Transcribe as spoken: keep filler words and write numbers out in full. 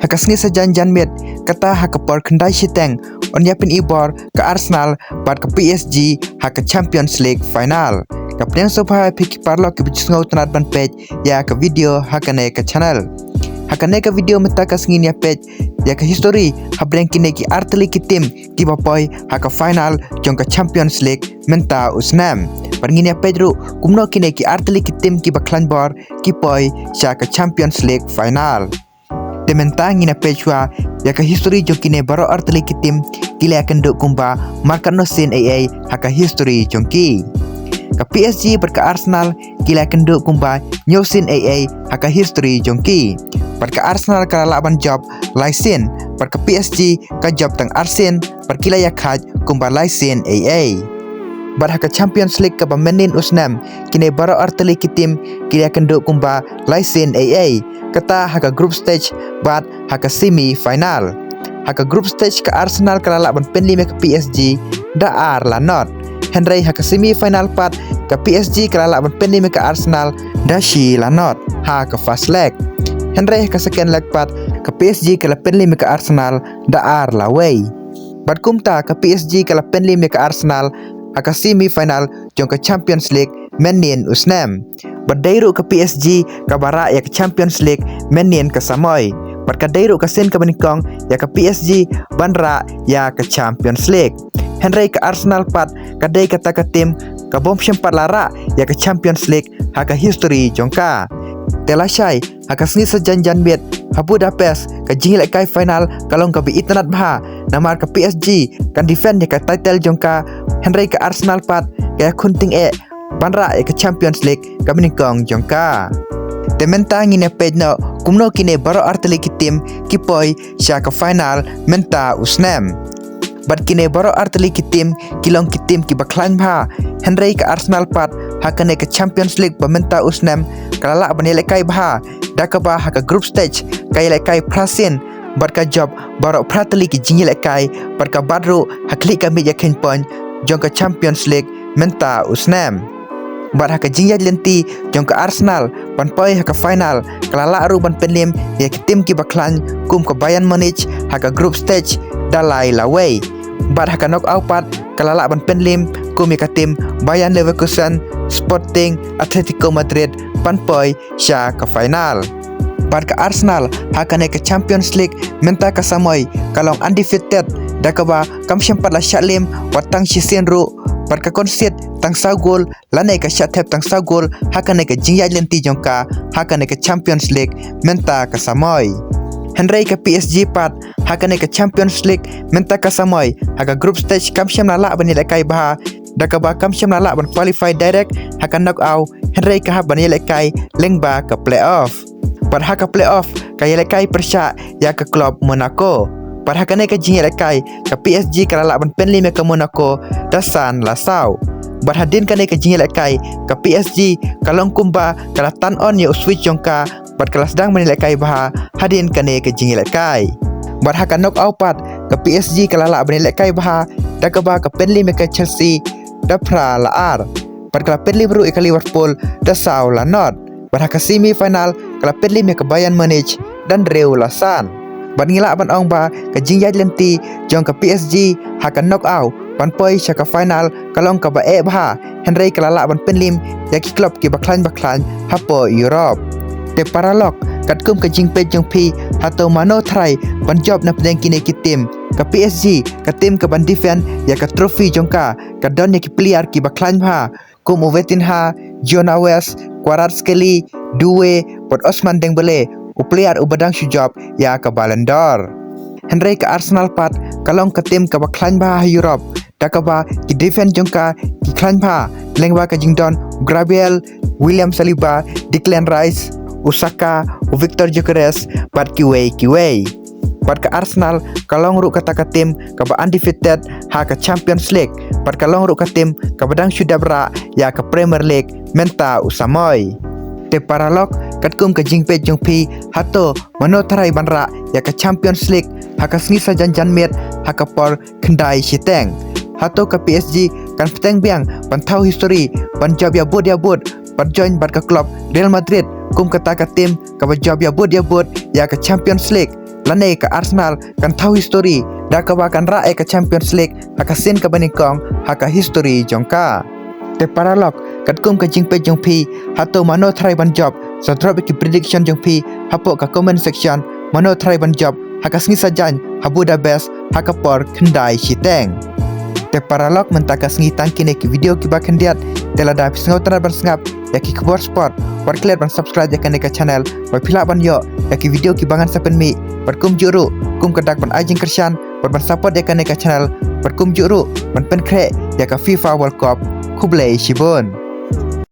Ha ka sngi sajan janmiet, kata ha ka por khyndai shiteng, yn ïa pynibor ka Arsenal bad ka P S G ha ka Champions League final. Ka pdeng sngewbha ïa phi ki paralok kiba ju sngewtynnad ban peit ïa ka video ha kane ka channel. Ha kane ka video mynta ka sngi ngin ïa peit ïa ka history hapdeng kine ki artylli ki team kiba poi ha ka final jong ka Champions League mynta u snem. Bad ngin ïa peit ruh kumno kine ki artylli ki team kiba khlaiñ bor ki poi sha ka Champions League final. Te mynta ngin ïa peit shuwa ïa ka history jong kine baroh artylli ki team, ki la ïakynduh kumba markatno sien ei ei ha ka history jong ki. Ka P S G bad ka Arsenal ki la ïakynduh kumba hynñiew sien ei ei ha ka history jong ki. Bad ka Arsenal ka la lah ban jop lai sien, bad ka P S G ka jop tang ar sien, bad ki la ïakhaid kumba lai sien ei ei. Bad ha ka Champions League kaba mynnin u snem, kine baroh artylli ki team ki la ïakynduh kumba lai sien ei ei, kata ha ka group stage bad ha ka semi final. Ha ka group stage ka Arsenal ka la lah ban pynliem ïa ka P S G da ar la not. Hynrei ha ka semi final pat ka P S G ka la lah ban pynliem ïa ka Arsenal da shi la not ha ka first leg. Hynrei ha ka second leg pat ka P S G ka la pynliem ïa ka Arsenal da ar la wei. Bad kumta ka P S G ka la pynliem ïa ka Arsenal ha ka semi final jong ka Champions League mynnin u snem. Bad dei ruh ka P S G kaba rah ïa ka Champions League mynnin ka samoi. Bad ka dei ruh ka sien kaba nyngkong ïa ka P S G ban rah ïa ka Champions League. Hynrei ka Arsenal pat ka dei kata ka team kabym shym pat la rah ïa ka Champions League ha ka history jong ka. Te lashai ha ka sngi sajan janmiet ha Budapest, ka jingïalehkai final ka long kaba itynnad bha, namar ka P S G kan defend ïa ka title jong ka, hynrei ka Arsenal pat ka ïakhun tyngeh ban rah ïa ka Champions League kaba nyngkong jong ka. Te mynta ngin ïa peit noh kumno kine baroh artylli ki team ki poi sha ka final mynta u snem. Bad kine baroh artylli ki team ki long ki team kiba khlaiñ bha, hynrei ka Arsenal pat ha kane ka Champions League ba mynta u snem ka la lah ban ïalehkai bha, da kaba ha ka group stage ka ïalehkai phra sien, bad ka jop baroh phra tylli ki jingïalehkai, bad ka bat ruh ha khlieh ka miej ïakheiñ point jong ka Champions League mynta u snem. Bad ha ka jingïaid lynti jong ka Arsenal ban poi ha ka final, ka la lah ruh ban pynliem ïa ki team kiba khlaiñ kum ka Bayern Munich ha ka group stage da lai la wei. Bad ha ka knockout pat ka la lah ban pynliem kum ïa ka team Bayern Leverkusen, Sporting, Atletico Madrid ban poi sha ka final. Bad ka Arsenal ha kane ka Champions League mynta ka samoi ka long undefeated, da kaba kam shym pat la shah liem wat tang shisien ruh, bad ka concede tang saw gol lane ka shah thep tang saw gol ha kane ka jingïaid lynti jong ka ha kane ka Champions League mynta ka samoi. Hynrei ka P S G pat ha kane ka Champions League mynta ka samoi ha ka group stage kam shym la lah ban ïalehkai bha, da kaba kam shym la lah ban qualify direct ha ka knockout, hynrei ka hap ban ïalehkai lyngba ka playoff. Bad ha ka playoff ka ïalehkai pyrshah ïa ka club Monaco. Bad ha kane ka jingïalehkai ka P S G ka la lah ban pynliem ïa ka Monaco da san la saw. Bad hadien kane ka jingïalehkai ka P S G ka long kumba ka la turn on ïa u switch jong ka, bad ka la sdang ban ïalehkai bha hadien kane ka jingïalehkai. Bad ha ka knockout pat ka P S G ka la lah ban ïalehkai bha, da kaba ka pynliem ïa ka Chelsea da phra la ar. Bad ka la pynliem ruh ïa ka Liverpool da saw la not. Bad ha ka semi final ka la pynliem ïa ka Bayern Munich da hynriew la san. Bad ngi lah ban ong ba ka jingïaid lynti jong ka P S G ha ka knockout ban poi sha ka final ka long kaba eh bha, hynrei ka la lah ban pynliem ïa ki club kiba khlaiñ ba khlaiñ hapoh Europe. Te paralok, katkum ka jingpeit jong phi, hato mano tharai ban jop na pdeng kine ki team? Ka P S G, ka team kaban defend ïa ka trophy jong ka, ka don ïa ki player kiba khlaiñ bha, kum u Vitinha, Joe Navas, Kvaratskhelia, Doué, bad Ousmane Dembélé, u player uba dang shu jop ïa ka Ballon d'Or. Hynrei ka Arsenal pat ka long ka team kaba khlaiñ bha ha Europe, da kaba ki defend jong ka ki khlaiñ bha, lyngba ka jingdon Gabriel, William Saliba, Declan Rice, u Saka, u Victor Gyökeres, bad kiwei kiwei. Bad ka Arsenal ka long ruh kata ka team kaba undefeated ha ka Champions League, bad ka long ruh ka team kaba dang shu dep rah ïa ka Premier League mynta u samoi. Te paralok, katkum ka jingpeit jong phi, hato mano tharai ban rah ïa ka Champions League ha ka sngi sajan janmiet ha ka por khyndai shiteng? Hato ka P S G kan bteng biang ban thaw history, ban jop ïabud ïabud, ban join bad ka club Real Madrid kum kata ka team kaba jop ïabud ïabud ïa ka Champions League, lane ka Arsenal kan thaw history da kaba kan rah ïa ka Champions League ha ka sien kaba nyngkong ha ka history jong ka. Te paralok, katkum ka jingpeit jong phi, hato mano tharai ban jop? Sa drop ïa ki prediction jong phi hapoh ka comment section. Mano tharai ban jop ha ka sngi Saitjaiñ ha Budapest ha ka por khyndai shiteng? Te paralok, mynta ka sngi tang kine ki video kiba khyndiat. Te lada phi sngewtynnat ban sngap ïa ki khubor sport, wat klet ban subscribe ïa kane ka channel, ba phi lah ban ïoh ïa ki video kiba ngan sa pynmih. Bad kumjuh ruh, kum ka dak ban ai jingkyrshan bad ban support ïa kane ka channel, bad kumjuh ruh ban pynkhreh ïa ka FIFA World Cup. Khublei shibun.